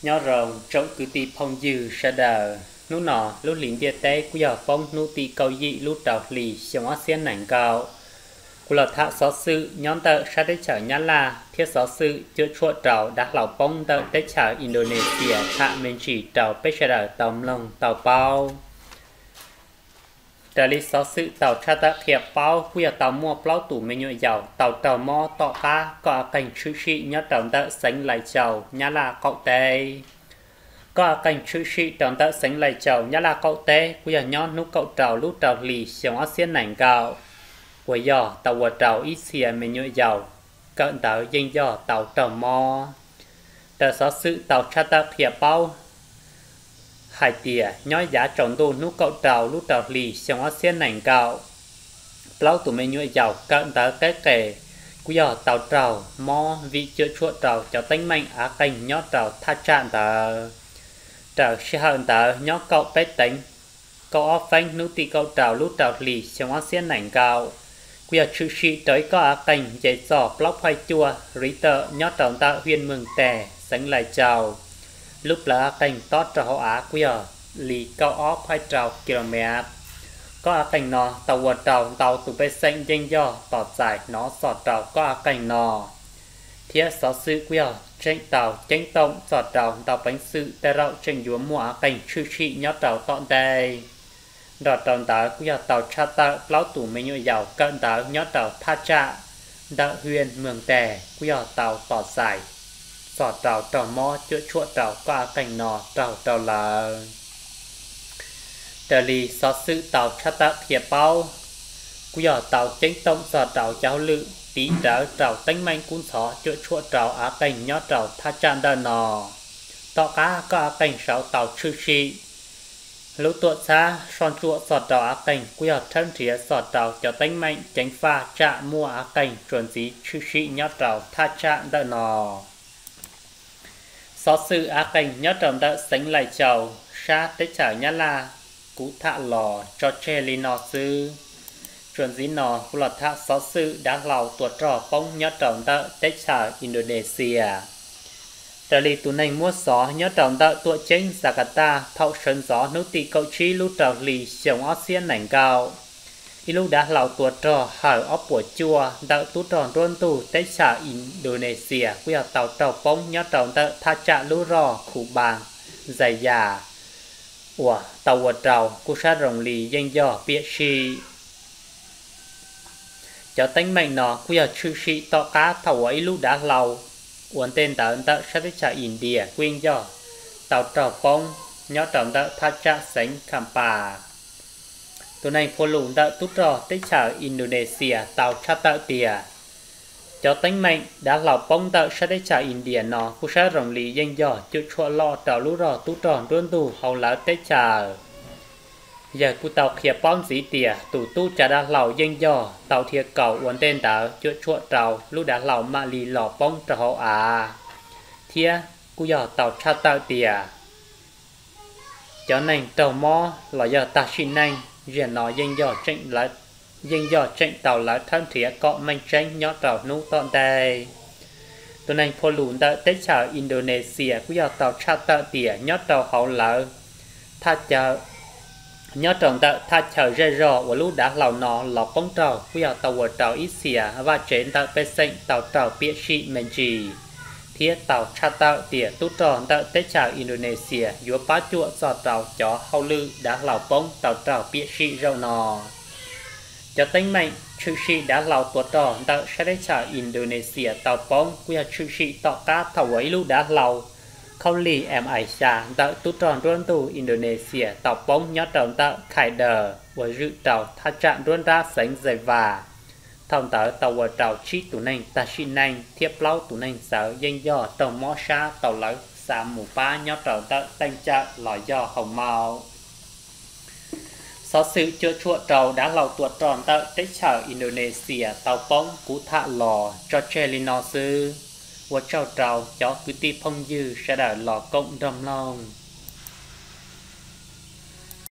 Nyob zoo tsoom kwv tij phooj ywg sawv daws, hnub no lub hlis ntiaj teb kuj yog poob hnub tim kaum yim lub rau hlis xyoo ob txhiab nees nkaum. Kuv los tham xov xwm nyob ntawm sab teb chaws Nyab Laj thiab xov xwm cuam tshuam rau dav hlau poob ntawm teb chaws Indonesia tham me ntsis rau peb sawv daws tau mloog tau paub. Raws li xov xwm tau tshaj tawm qhia paub kuj yog tau muaj plaub tus me nyuam yaus tau raug mob tom qab koj av qeeg tshwm sim nyob rau ntawm xeev Lais Caus Nyab Laj qaum teb. Koj av qeeg tshwm sim rau ntawm xeev Lais Caus Nyab Laj qaum teb kuj yog nyob hnub kaum rau lub rau hlis xyoo ob txhiab nees nkaum, uas yog tau ua rau ib txhia me nyuam yaus kawm ntawv yeej yog tau raug mob. Raws xov xwm tau tshaj tawm qhia paub hais tias nyob yav tsaus ntuj hnub kaum rau lub rau hlis xyoo ob txhiab nees nkaum, plaub tus me nyuam yaus kawm ntawv qeb qes kuj yog tau raug mob vim cuam tshuam rau cov teeb meem av qeeg nyob rau thaj tsam ntawd. Raws sij hawm ntawd nyob kaum peb teev kaum ob feeb hnub tim kaum rau lub rau hlis xyoo ob txhiab nees nkaum, kuj yog tshwm sim rau ib koj av qeeg nce txog plaub phaij cuaj Richter nyob rau ntawm hiaj Meeg Teg xeev Lais Caus. Lub plawv av qeeg tob rau hauv av kuj yog li kaum ob phaij rau kilomev. Koj av qeeg no tau ua rau ntau tus pej xeem yeej yog tos txais hnov txog rau koj av qeeg no, thiab xov xwm kuj yog tseem tau ceeb toom txog rau ntau peev xwm tej zaum tseem yuav muaj av qeeg tshwm sim nyob rau tom ntej. Nrog rau ntawd kuj yog tau tshaj tawm plaub tus me nyuam yaus kawm ntawv nyob rau thaj tsam ntawm hiaj Meeg Teg kuj yog tau tos txais txog rau raug mob cuam tshuam rau koj av qeeg no raug rau lawv. Raws li xov xwm tau tshaj tawm qhia paub, kuj yog tau ceeb toom txog rau cov hauj lwm tiv rawv rau teeb meem kub ntxhov cuam tshuam rau av qeeg nyob rau thaj tsam ntawm no. Tom qab koj av qeeg saud tau tshwm sim, lub tuam txhab soj ntsuam txog rau av qeeg kuj yog rhawb nrhiav txog rau cov teeb meem ceev faj tsam muaj av qeeg tsuas ntxiv tshwm sim nyob rau thaj tsam ntawm no. Xov xwm av qeeg nyob rau ntawm xeev Lais Caus sab teb chaws Nyab Laj kuv tham los tso tseg li no xwb. Txuas ntxiv no kuv los tham xov xwm dav hlau tua rog poob nyob rau ntawm teb chaws Indonesia. Raws li tus neeg muab xov nyob rau ntawm tuam ceeb Jakarta thaum sawv ntxov hnub tim kaum tsib lub rau hli xyoo ob txhiab nees nkaum, ib lub dav hlau tua rog hawm ob puas cuaj ntawm tub rog nruab ntug teb chaws Indonesia kuj yog tau raug poob nyob rau ntawm thaj tsam lub rog Kubang Jaya, uas tau ua rau kuj sab zoo li yeej yog piam sij. Cov teeb meem no kuj yog tshwm sim tom qab thaum uas ib lub dav hlau ua ntej ntawd ntawm sab teb chaws India kuj yeej yog tau raug poob nyob rau ntawm thaj tsam xeev Khampa. Tus neeg phua lus ntawm tub rog teb chaws Indonesia tau tshaj tawm tias cov teeb meem dav hlau poob ntawm sab teb chaws India no kuj sab zoo li yeej yog cuam tshuam loj rau lub rog tub rog nruab ntug hauv lawv teb chaws. Yawg kuj tau qhia paub ntxiv tias tus tub tsav dav hlau yeej yog tau dhia kaus ua ntej ntawd cuam tshuam rau lub dav hlau mam li los poob rau hauv av, thiab kuj yog tau tshaj tawm tias cov neeg raug mob los yog tag sim neej ziag no yeej yog tseem tau lawv rhawb nrhiav kom meej tseeb nyob rau hnub tom ntej. Tus neeg phua lus ntawm teb chaws Indonesia kuj yog tau tshaj tawm tias nyob rau hauv lawv thaj chaw, nyob rau ntawm thaj chaw zej zog uas lub dav hlau no los poob raug kuj yog tau ua rau ib txhia vaj tsev ntawm pej xeem tau raug piam sij me ntsis, thiab tau tshaj tawm tias tub rog ntawm teb chaws Indonesia yuav pab cuam txog rau cov hauj lwm dav hlau poob tau raug piam sij zaum no. Cov teeb meem tshwm sim dav hlau tua rog ntawm sab teb chaws Indonesia tau poob kuj yog tshwm sim tom qab thaum uas ib lub dav hlau khaub lig M I xya ntawm tub rog nruab ntug Indonesia tau poob nyob rau ntawm Khai Daws uas zwm rau thaj tsam nruab nrab xeev Zais Vas. Thaum ntawd tau ua rau tsib tus neeg tag sim neej thiab plaub tus neeg txawv yeej yog raug mob sab tau lawv xa mus pab nyob rau ntawm teej cawm los yog hoo maum. Xov xwm cuam tshuam rau dav hlau tua rog ntawm teb chaws Indonesia tau poob kuv tham los tso tseg li no xwb. Ua tsaug rau cov kwv tij phooj ywg sawv daws los koom nrog mloog.